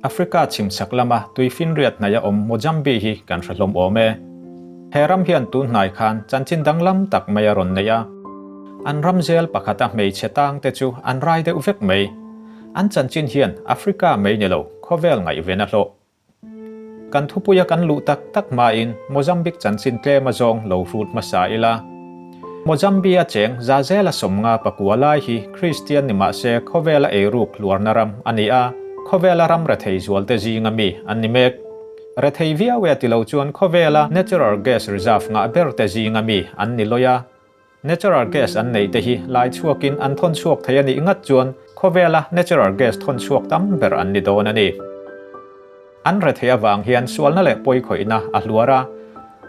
Africa chhim chhak lama tuifinriat hnaih a awm Mozambique hi kan hre hlawm awm e. He ram hian tun hnai khan chanchin danglam tak mai a rawn nei a. An ram zel pakhata hmeichhe tang te chu an rai deuh vek mai. An chanchin hian Africa mai ni lo khawvel ngaihven a hlawh. Kan thupuia kan luh tak tak hmain Mozambique chanchin tlem a zawng lo hrut hmasa ila. Mozambique a cheng Zazela 50 pakua lai hi Kristian ni mahse khawvela eiruk hluarna ram a ni a, khawvela ram rethei zualte zinga mi an ni mek. Rethei viau e ti lo chuan khawvela natural gas reserve ngah ber te zinga mi an ni lawi a. Natural gas an neih te hi lai chhuakin an thawn chhuak thei a nih ngat chuan khawvela natural gas thawn chhuak tam ber an ni dawn a ni. An rethei avang hian sualna leh pawikhawihna a hluar a,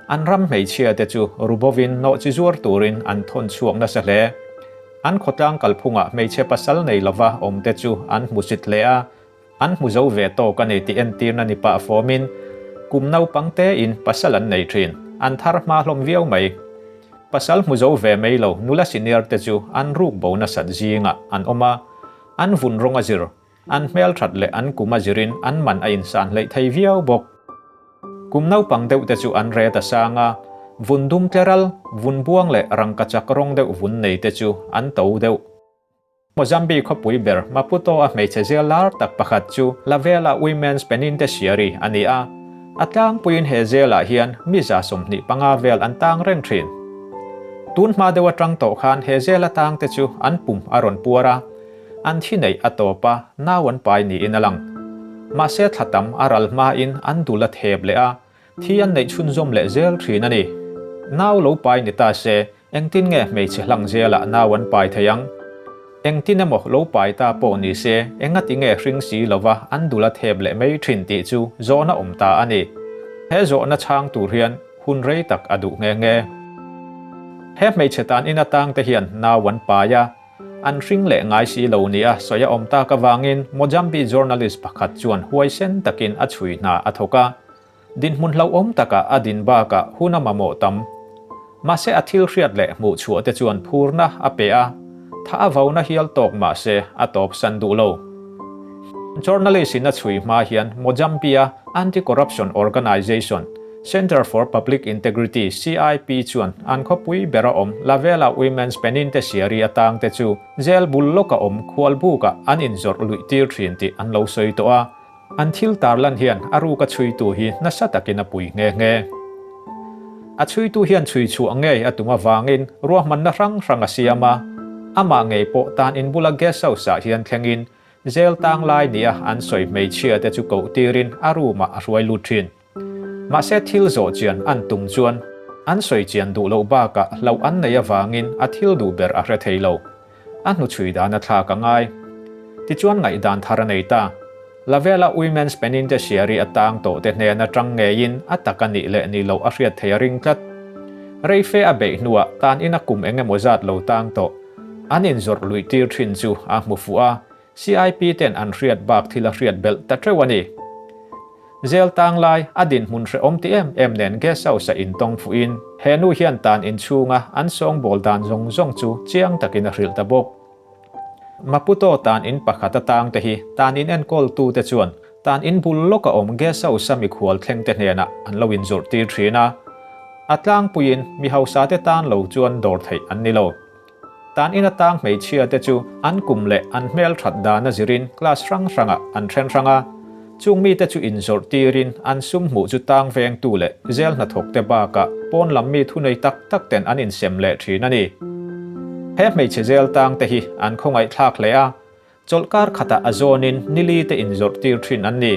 an ram hmeichhia te chu rubovin nawh chi zuar turin an thawn chhuak nasa hle. An khawtlang kalphungah hmeichhe pasal nei lova awm te chu an hmusit hle a, an hmu zo ve tawk a ni tih entirna ni pah fawmin kum naupang tein pasal an nei thin. An thar hma hlawm viau mai. Pasal hmu zo ve mai lo nula senior te chu an ruk bo nasat zingah an awm a, an vun rawng a zir, an hmel that leh an kum a zirin an man a insan hleih thei viau bawk. Kum naupang deuh te chu an ret a sang a, vun dum tleral, vun buang leh rangkachak rawng deuh vun nei te chu an to deuh. Mozambique khawpui ber Maputo a hmeichhe zel lar tak pakhat chu Lavela Women's Penitentiary a ni a. A tlangpuiin he zelah hian mi 25 vel an tang reng thin. Tun hma deuh atang tawh khan he zela tangte chu an pum a rawn puar a, an thi neih a tawp a, nau an pai niin a lang. Mahse thla tam a ral hmain an dul a thep leh a, thi an neih chhunzawm leh zel thin a ni. Nau lo pai ni ta se, Engtin nge hmeichhe hlang zelah nau an pai thei ang? Engtin emaw lo pai ta pawh ni se, engati nge hring si lova an dul a thep leh mai thin tih chu zawhna awm ta a ni. He zawhna chhang tur hian hun rei tak a duh nghe nghe. He hmeichhe tan in atang te hian nau an pai a, an hring leh ngai si lo nia sawi a awm tak avangin Mozambique journalist pakhat chuan huaisen takin a chhui hna a thawk a. Dinhmun hlauhawm takah a din bakah hun a mamawh tam. Mahse a thil hriat leh hmuh chhuah te chuan phurna a pe a, tha a vauna hial tawk mahse a tawp san duh lo. Journalist in a chhui hma hian Mozambique-a anti-corruption organisation Centre for Public Integrity, CIP, chuan an khawpui bera awm Lavela Women's Penitentiary atang te chu jail bul lawka awm khualbukah an inzawrh luih tir thin tih an lo sawi tawh a. An thil tarlan hian a ruka chhuitu hi nasa takin a pui nghe nghe. A chhuitu hian chhui chhuah ngei a tum avangin ruahmanna hrang hrang a siam a, amah ngei pawh tan in bula guest house ah hian thlengin jail tang lai nia an sawi hmeichhia te chu koh tirin a room ah a hruai lut thin. Mahse thil zawh chian an tum chuan an sawi chian duh loh bakah hlauh an nei avangin a thil duh ber a hre thei lo. A hnuchhui dan a thlak a ngai. Tichuan ngaihdan thar a nei ta. Lavela Women's Penitentiary a tang tawh te hnen atang ngeiin a tak a nih leh nih loh a hriat thei a ring tlat. Reife a beih hnuah tan ina kum eng emaw zat lo tang tawh. An inzawrh luih tir thin chu a hmu fuh a, CIP ten an hriat bak thil a hriat belh ta teuh a ni. Zel tang lai a dinhmun hrehawm ti em em nen guest house a intawng fuhin he nu hian tan inchhunga an sawngbawl dan zawng zawng chu chiang takin a hrilh ta bawk. Maputo tan in pakhat atang te hi tan in enkawltu te chuan tan in bul lawka awm guest house a mikhual thleng te hnenah an lo inzawrh tir thin a. A tlangpuiin mi hausa te tan lo chuan dawr theih an ni lo. Tan in atang hmeichhia te chu an kum leh an hmel that dan a zirin class hrang hrangah an then hrang a. Chung mite chu inzawrh tirin an sum hmuh chu tang vengtu leh zel hnathawk te bakah pawn lam mi thunei tak tak ten an insem leh thin a ni. He hmeichhe zel tang te hi an khawngaihthlak hle a, chawlhkar khatah a zawnin nili te inzawrh tir thin an ni.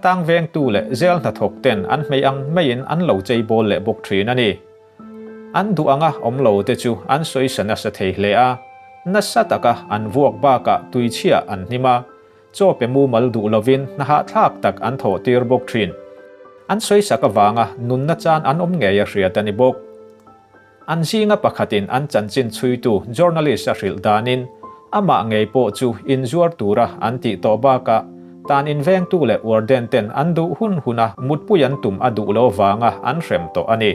Tang vengtu leh zel hnathawk ten an hmei ang maiin an lo chei bawl leh bawk thin a ni. An duh anga awm lo te chu an sawisa nasa thei hle a, nasa taka an vuak bakah tuichhia an hnim a, chaw pe mumal duh lovin hnahahthlak tak an thawh tir bawk thin. An sawisak avanga nunna chan an awm ngei a hriat a ni bawk. An zinga pakhatin an chanchin chhuitu journalist a hrilh danin amah ngei pawh chu inzuar tura an tih tawh bakah tan invengtu leh warden ten an duh hun huna mutpui an tum a duh lo avanga an hrem tawh a ni.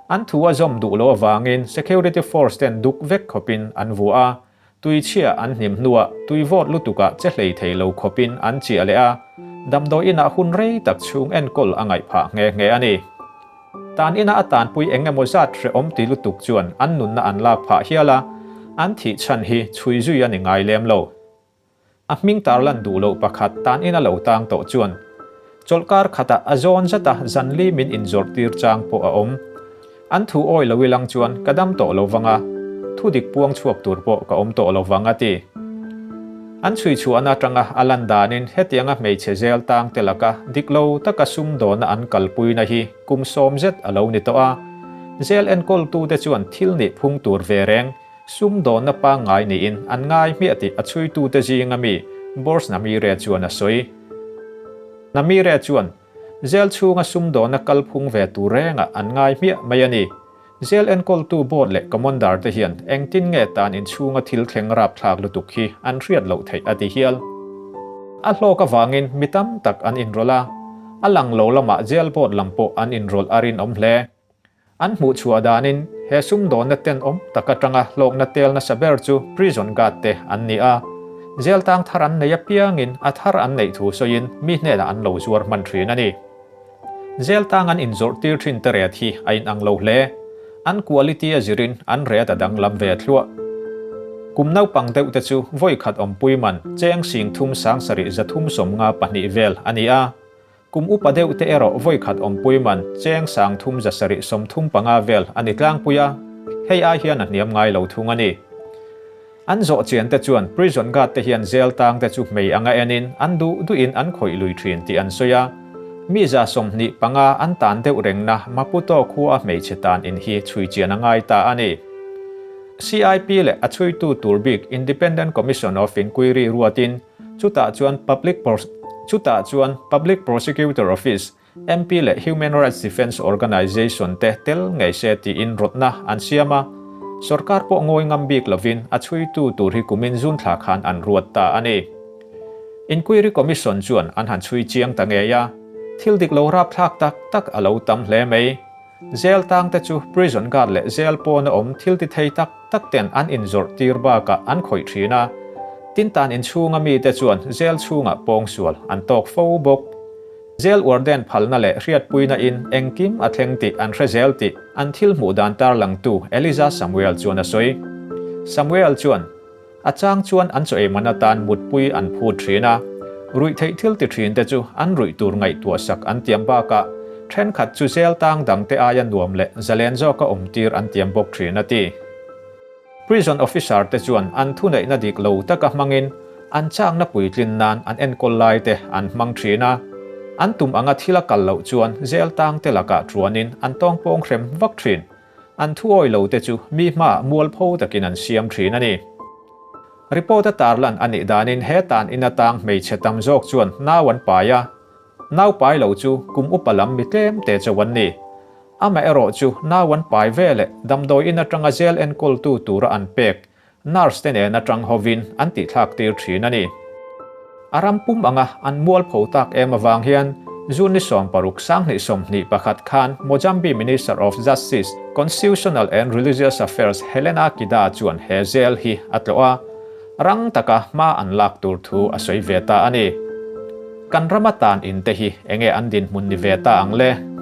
An thu a zawm duh lo avangin security force ten duk vek khawpin an vuah a. Tui chhia an hnim hnuah tui vawt lutukah che hlei thei lo khawpin an chiah leh a, damdawi inah hun rei tak chhung enkawl a ngaih phah nghe nghe a ni. Tan ina a tanpui eng emaw zat hrehawm ti lutuk chuan an nunna an lak phah hial a, an thih chhan hi chhui zui a ni ngai lem lo. A hming tarlan duh loh pakhat tan ina lo tang tawh chuan chawlhkar khatah a zawn zata zanli min inzawrh tir chang pawh a awm. An thu awi lo ilang chuan ka dam tawh lo vang a, thu dik puang chhuak tur pawh ka awm tawh lo vang a ti. An chhui chhuahna atanga a lan danin hetianga hmeichhe zel tang te laka dik lo taka sumdawna an kalpuina hi kum 90 zet a lo ni tawh a. Zel enkawltute chuan thil nih phung tur ve reng Sumdawnna pangngai niin an ngai hmiah tih a chhuitute zinga mi Bors Namire chuan a sawi. Namire chuan, Jail chhunga sumdawnna kalphung ve tur rengah an ngai hmiah mai a ni. Jail enkawltu board leh commander te hian engtin nge tan inchhunga thil thleng rapthlak lutuk hi an hriat loh theih a ti hial. A hlawk avangin mi tam tak an inrawlh a, a lang lo lamah jail board lam pawh an inrawlh a rinawm hle. An hmuh chhuah danin he sumdawnna tenawm tak atanga hlawkna tel nasa ber chu prison guard te an ni a. Jail tang thar an nei apiangin a thar an neih thu sawiin mi hnenah an lo zuar hman thin a ni. Jail tang an inzawrh tir thin te ret hi a inang lo hle. An quality a zirin an ret a danglam ve thluah. Kum naupang deuh te chu vawi khat awmpui man cheng 30 732 vel a ni a. Kum upa deuh te erawh vawi khat awmpui man cheng 3735 vel a ni tlangpui a, hei ai hian a hniam ngai lo thung a ni. An zawh chian te chuan prison guard te hian jail tang te chu hmei anga enin an duh duhin an khawih lui thin tih an sawi a. Mi 25 an tan deuh rengna Maputo khua a hmeichhe tan in hi chhui chian a ngai ta a ni. CIP leh a chhuitu tur bik Independent Commission of Inquiry ruatin Chutah chuan Public Chutah chuan Public Prosecutor Office, MP leh Human Rights Defence Organisation te tel ngei se tiin rawtna an siam a. Sorkar pawh ngawi ngam bik lovin a chhuitu tur hi kumin zun thla khan an ruat ta a ni. Inquiry Commission chuan an han chhui chiang ta ngei a, thil dik lo rapthlak tak tak a lo tam hle mai. Jail tang te chu prison guard leh jail pawna awm thil ti thei tak tak ten an inzawrh tir bakah an khawih thin a. Tin tan inchhunga mite chuan jail chhungah pawngsual an tawk fo bawk. Jail warden phalna leh hriatpuina in engkim a thleng tih an hre zel tih an thil hmuh dan tarlangtu Eliza Samuel chuan a sawi. Samuel chuan. A chang chuan an chaw eiman atan mutpui an phut thin a, ruih theih thil ti thin te chu an ruih tur ngaihtuah sak an tiam bakah thenkhat chu zel tang dang te aia nuam leh zalen zawka awm tir an tiam bawk thin a ti. Prison officer te chuan an thuneihna dik lo taka hmangin an chakna puitlin nan an enkawl lai te an hmang thin a, an tum anga thil a kal loh chuan zel tang te lakah chuanin an tawngpawng hrem vak thin. An thuawi lo te chu mi hmaah mualpho takin an siam thin a ni. Report a tarlan a nih danin he tan in atang hmeichhe tam zawk chuan nau an pai a, nau pai lo chu kum upa lam mi tlem te chauh an ni. Amaherawh chu nau an pai ve leh damdawi in atanga jail enkawltu tura an pek Nurse te nen atang hovin an tihthlak tir thin a ni. A ram pum anga an mualpho tak em avang hian June ni 60 2021 khan Mozambique Minister of Justice, Constitutional and Religious Affairs Helena Kida chuan he jail hi a tlawh a, rang taka hma an lak tur thu a sawi ve ta a ni. Kan rama tan in te hi enge an dinhmun ni ve ta ang le?